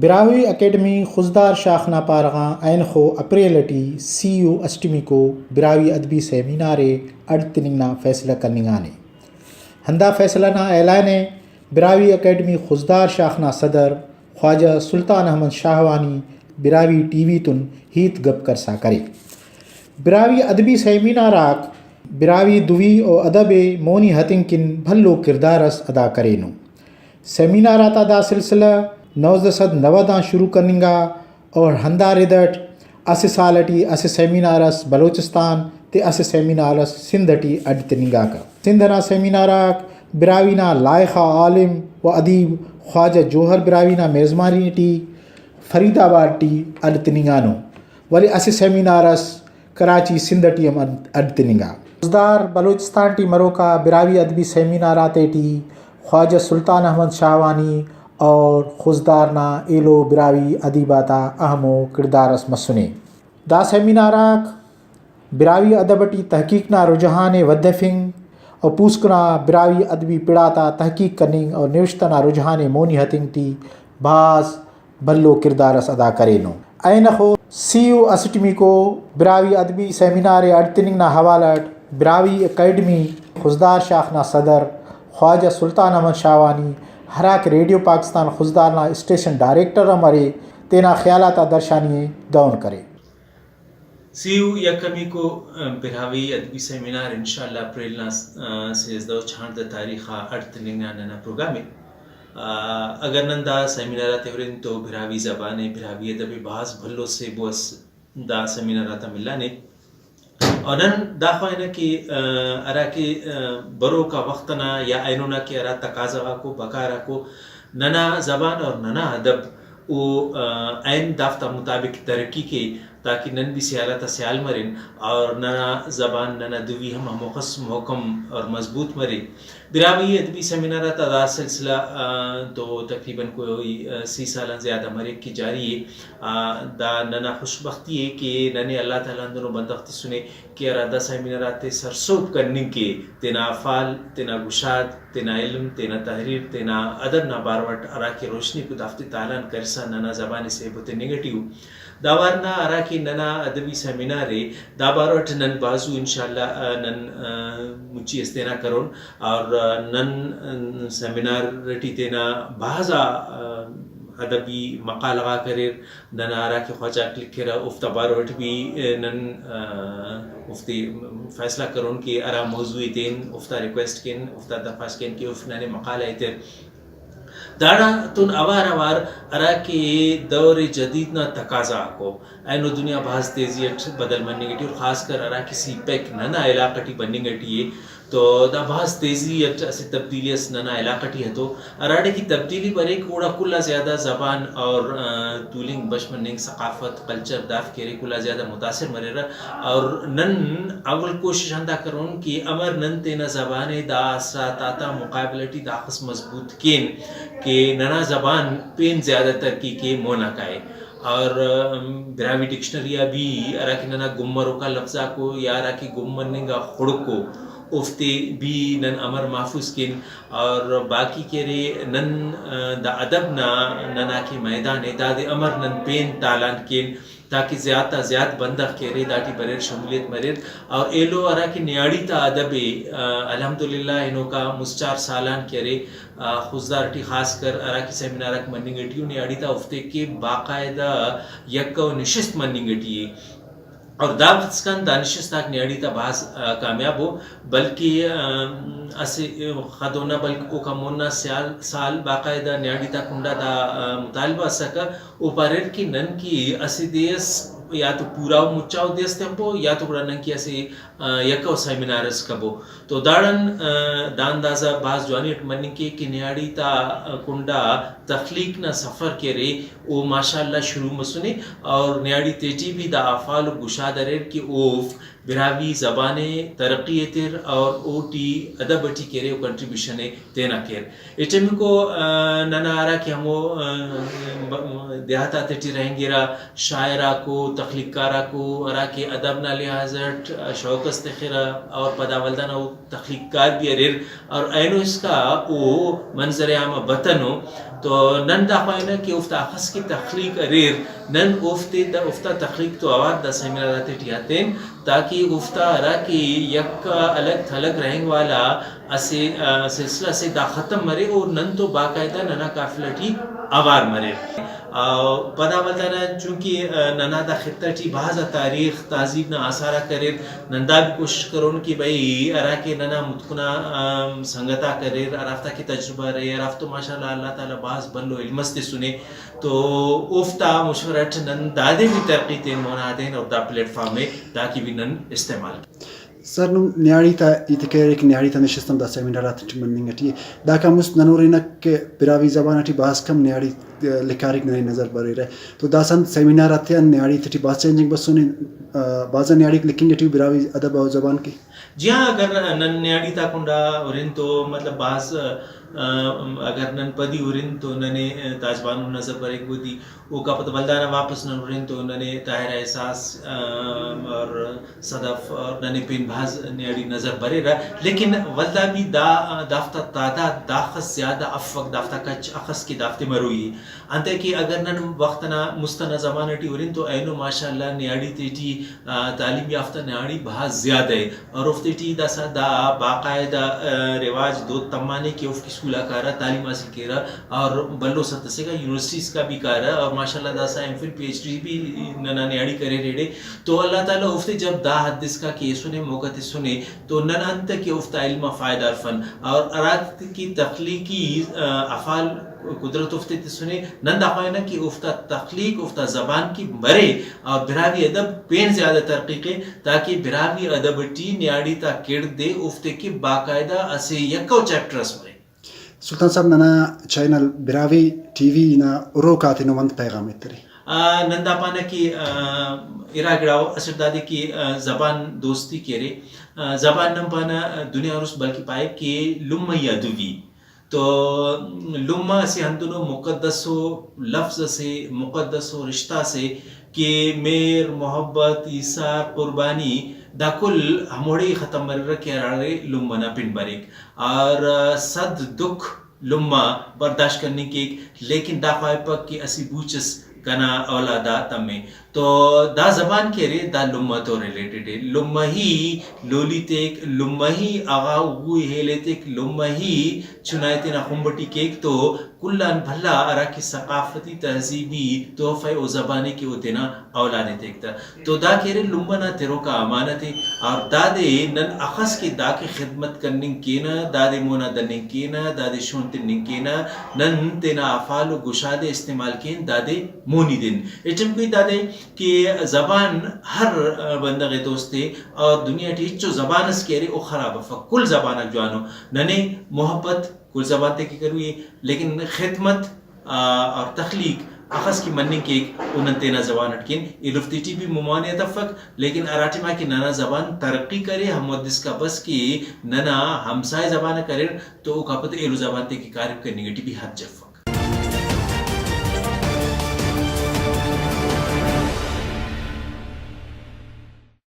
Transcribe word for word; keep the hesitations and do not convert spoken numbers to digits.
براہوئی اکیڈمی خضدار شاخ نا پارہ غان اینخو اپریل ٹی سی یو اسٹمیکو براہوئی ادبی سیمینار ءِ اڈ تننگ نا فیصلہ کننگانے۔ ہندا فیصلہ نا اعلان ءِ براہوئی اکیڈمی خضدار شاخ نا صدر خواجہ سلطان احمد شاہوانی براہوئی ٹی وی تون ہیت گپ کرسا کرے۔ براہوئی ادبی سیمینار آک براہوئی دوی و ادب ءِ مونی ہتنگ کن بھلو کردار اس ادا کرینو۔ سیمینار آتا دا سلسلہ نوزدہ سد نود آن شروع کننگا اور ہندا رد اٹ اسہ سال اٹی اسہ سیمینار اس بلوچستان تے اسہ سیمینار اس سندھ اٹی اڈ تننگاکہ۔ سندھ انا سیمینار آک براہوئی نا لائخ آ عالم و ادیب خواجہ جوہر براہوئی نا میزبانی ٹی فرید آباد ٹی اڈ تننگانو، ولے اسہ سیمینار اس کراچی سندھ ٹی ہم اڈ، اڈ تننگا۔ خضدار بلوچستان ٹی مروکا براہوئی ادبی سیمینار آتیٹی خواجہ سلطان احمد شاہوانی اور خضدار نا ایلو براہوئی ادیب آتا اہمو کڑدار اس مسنے۔ دا سیمینار آک براہوئی ادب ٹی تحقیق نا رجحان ءِ ودفنگ و پوسکنا براہوئی ادبی پڑ آتا تحقیق کننگ اور نوشتہ نا رجحان ءِ مونی ہتنگ ٹی بھاز بھلو کردار اس ادا کرینو۔ اینخو سی یو اسٹمیکو براہوئی ادبی سیمینار ءِ اڈ تننگ نا حوالہ اٹ براہوئی اکیڈمی خضدار شاخ نا صدر خواجہ سلطان احمد شاہوانی، ہراکہ ریڈیو پاکستان خضدار نا اسٹیشن ڈائریکٹر ہم ارے، تینا خیال آتا درشانی ءِ دہن کرے۔ سی یو یکمیکو، ا، براہوئی ادبی سیمینار انشاءاللہ اپریل نا، ا، سیزدہ و چھانڑدہ تاریخ آ اڈ تننگ نا ننا پروگرام ءِ۔ ا، اگر نن دا سیمینار آتے ہرن تو براہوئی زبان ءِ، براہوئی ادب ءِ بھاز بھلو سیبو اس دا سیمینار آتا ملانے۔ اور نن دا خوانہ کہ، ا، ہرا کہ، ا، بروکا وخت ئنا یا اینو نا کہ ہرا تقاضہ غاکو، بکار آکو، ننا زبان اور ننا ادب او، ا، عین دافتا مطابق ترقی کے، تاکہ نن بھی سیال آتا سیال مرین اور ننا زبان، ننا دوی ہم ہموخس محکم اور مضبوط مرے۔ براہوئی ادبی سیمینار آتا دا سلسلہ، آ، تو تقریباً کوئی، آ، سی سال آن زیادہ مریک کہ جاری ءِ۔ آ، دا ننا خوش بختی ءِ کہ ننے اللہ تعالیٰ ہندنو بندغ تسنے کہ ہرا دا سیمینار آتے سرسہب کننگ کے، تینا افعال، تینا گشاد، تینا علم، تینا تحریر، تینا ادب نا بارو اٹ ہرا کہ روشنی کو دافتے تالان کرسا ننا زبان ءِ سیبو تننگ ٹی ءُ۔ دا وار نا ہرا کہ ننا ادبی سیمینار ءِ، دا بارو اٹ نن بھازو انشاءاللہ، آ، نن، آ، مچی اس تینا کرون اور، آ، نن، آ، سیمینار ٹی تینا بھاز آ، آ، ادبی مقالہ غاک اریر، ننا ہرا کہ خواجہ آک لکھرہ، اوفتا بارو اٹ بھی، آ، نن، آ، اوفتے فیصلہ کرون کہ ہرا موضوع ءِ تین، اوفتا ریکویسٹ کین، اوفتا درخواست کین کہ اوفک ننے مقالہ ایتر۔ داڑتون اوار اوار ہرا کہ دور جدید نا تقاضا آکو، اینو دنیا بھاز تیزی اٹ بدل مننگ ٹی ءُ، خاص کر ہرا کہ سی پیک ننا علاقہ ٹی بننگ ٹی ءِ، تو دا بھاز تیزی اٹ اسہ تبدیلی اس ننا علاقہ ٹی ہتو۔ ہراڑے کہ تبدیلی بریک، اوڑا کل آ زیادہ زبان اور، آ، تولنگ بش مننگ، ثقافت، کلچر دافک ارے کل آ زیادہ متاثر مریرہ۔ اور نن اول کوشش ہندا کرون کہ امر نن تینا زبان ءِ دا آسرات آتا مقابلہ ٹی داخس مضبوط کین کہ ننا زبان پین زیادہ ترقی کے، مونا کائے۔ اور، ام، براہوئی ڈکشنری آ بھی ہرا کہ ننا گم مروکا لفظ آکو یا ہرا کہ گم مننگ آ خڑکو، اوفتے بھی نن امر محفوظ کین۔ اور باقی کہ ارے نن، آ، دا ادب نا ننا کہ میدان ءِ، دادے امر نن پین تالان کین تاکہ زیات آ زیات بندغ کہ ارے داٹی بریر، شمولیت مریر۔ اور ایلو ہرا کہ نیاڑی تا ادب ءِ، آ، الحمدللہ ہنوکا مسچار سالان کہ ارے، آ، خضدار ٹی خاص کر ہرا کہ سیمینار آک مننگ ٹی ءُ، نیاڑی تا اوفتے کہ باقاعدہ یکہ ءُ نشست مننگ ٹی ءِ۔ اور داسکان دا نشست آک نیاڑی تا بھاز، آ، کامیاب ءُ، بلکہ، آ، اسہ خدونا بلکہ اوکا مونا سیال، سال باقاعدہ نیاڑی تا کنڈا دا، آ، مطالبہ اسکہ۔ او پاریر کہ نن کہ اسہ دے اس یا تو پوراؤ مچاؤ دے اس تمپو یا تو گڑا نن کہ اسہ، آ، یکہ ءُ سیمینار اس کبو۔ تو داڑان، آ، دا اندازہ بھاز جوانی اٹ مننگ کے کہ نیاڑی تا، آ، کنڈا تخلیق نا سفر کہ ارے او ماشاءاللہ شروع مسنے اور نیاڑی تیٹی بھی دا افعال و گشاد اریر کہ اوفک براہوئی زبان ءِ ترقی ایتر اور اوٹی ادب ٹی کہ ارے او کنٹریبیوشن ءِ تینا کیر۔ ایٹمیکو، آ، ننا ہرا کہ ہمو، آ، ب-، دیہات آتے ٹی رہینگرہ، شاعر آکو، تخلیق کار آکو، ہرا کہ ادب نا لحاظ اٹ شوق اس تخرہ اور پدا ولدانا او تخلیق کار بھی اریر اور اینو اسکا او منظر عام آ بتنو۔ تو نن دا خواہنہ کہ اوفتا اخس کہ تخلیق اریر، نن اوفتے دا، اوفتا تخلیق تو اوار دا سیمینار آتے ٹی ہتین، تاکہ اوفتا ہرا کہ یک الگ تھلگ رہینگ والا اسہ، آ، سلسلہ سے دا ختم مرے اور نن تو باقاعدہ ننا قافلہ ٹی اوار مریر۔ آ، پدا ولدانا چونکہ، آ، ننا دا خطہ ٹی بھاز آ تاریخ تہذیب نا آثار آک اریر، نن دا بھی کوشش کرون کہ بھئی ہرا کہ ننا متکنا، آ، سنگت آک اریر، ہرافتا کہ تجربہ ارے، ہرافتو ماشاءاللہ اللہ تعالیٰ بھاز بھلو علم اس تسنے، تو اوفتا مشورہ اٹ نن دادے بھی ترقی تین مونا دین اور دا پلیٹ فارم ءِ داکہ بھی نن استعمال۔ سر، نم نیاڑی تا ہیت ءِ کریرے کہ نیاڑی تا نشست ہم دا سیمینار آتیٹی مننگ اٹی ءِ۔ داکان مست نن ہرنہ کہ براہوئی زبان اٹی بھاز کم نیاڑی لکھاریک ننے نظر بریرہ۔ تو داسہ انت سیمینار آتیان نیاڑی تیٹی بھاز چینجنگ بسنے، آ، بھازا نیاڑیک لکھنگ اٹی براہوئی ادب و زبان کے۔ جی ہاں، اگر نن نیاڑی تا کنڈا ہرن تو مطلب بھاز، آ، اگر نن پدی ہرن تو ننے تاج بانو نظر بریک، ودی اوکا پد ولدانا واپس نن ہرن تو ننے طاہرہ احساس، آ، اور صدف اور ننے پین بھاز نیاڑی نظر بریرہ، لیکن ولدا بھی دا، دافتا تعداد داخس زیادہ افک، دافتا کچ اخس کہ دافتے مروئی ءِ۔ انتئے کہ اگر نن وخت انا مست انا زمانہ ٹی ہرن تو اینو ماشاءاللہ نیاڑی تیٹی، آ، تعلیم یافتہ نیاڑی بھاز زیادہ ءِ اور اوفتے ٹی داسہ دا باقاعدہ، آ، رواج دود تمانے کہ اوفک اسکول آ کارہ، تعلیم حاصل کیرہ اور بھلو سطح سے کا یونیورسٹیز کا بھی کارہ اور ماشاءاللہ داسہ M Phil, P H D بھی ننا نیاڑی کریر ایڑے۔ تو اللہ تعالیٰ اوفتے جب دا حد اسکا کہ ایسنے، موقع تسنے، تو نن انت کہ اوفتا علم آ فائدہ ہرفن اور ہراتیکہ تخلیقی، آ، افعال قدرت اوفتے تسنے، نن دا خواہنہ کہ اوفتا تخلیق، اوفتا زبان کہ مرے اور براہوئی ادب پین زیادہ ترقی کے، تاکہ براہوئی ادب ٹی نیاڑی تا کڑد ءِ اوفتے کہ باقاعدہ اسہ یکہ او چیپٹر اس مرے۔ سلطان صاحب، ننا چینل براہوئی ٹی وی نا ہروک آتینو انت پیغام ایترے؟ آ، نن دا پانہ کہ، آ، ارا گڑا ءُ، اسٹ دادے کہ، آ، زبان دوستی کہ ارے، آ، زبان نن پانہ دنیا اروس بلکہ پائک کہ لمہ یا دوی۔ تو لمہ اسہ ہندنو مقدس ءُ لفظ اسے، مقدس ءُ رشتہ اسے کہ مہر، محبت، ایثار، قربانی، دا کل ہموڑے ختم مریرہ کہ ہراڑے لمہ نا پن بریک۔ اور صد دکھ لمہ برداشت کننگ کیک، لیکن دا خواہپک کہ اسہ بوچ اس کنا اولاد آ تمے۔ تو دا زبان کہ ارے، دا لمہ تو ریلیٹڈ ءِ۔ لمہ ہی لولی تیک، لمہ ہی اغا غو ہیل ایتک، لمہ ہی چنا ءِ تینا خمب ٹی کیک، تو کل آن بھلا ہرا کہ ثقافتی تہذیبی تحفہ ءِ او زبان ءِ کہ او تینا اولاد ءِ تیک تہ۔ تو دا کہ ارے لمہ نا تروکا امانت ءِ، اور دادے نن اخس کہ داکہ خدمت کننگ کینہ، دادے مونا دننگ کینہ، دادے شون تننگ کینہ، نن تینا افعال و گشادے استعمال کین، دادے مونی دن۔ ایٹم کوئی دادے کہ زبان ہر بندغ ءِ دوست ءِ، اور دنیا ٹی ہچو زبان اس کہ ارے او خراب افک، کل زبان آک جوانو۔ ننے محبت کل زبان تے کہ کروئی ءِ، لیکن خدمت، آ، اور تخلیق اخس کہ مننگ کیک، او نن تینا زبان اٹ کین ایلوفتے ٹی بھی ممانعت افک، لیکن ہرا ٹائما کہ ننا زبان ترقی کرے، ہمو حد اسکا بس کہ ننا ہمسائے زبان آک اریر، تو اوکا پد ایلو زبان تے کہ کاریم کننگ ٹی بھی حرج افک۔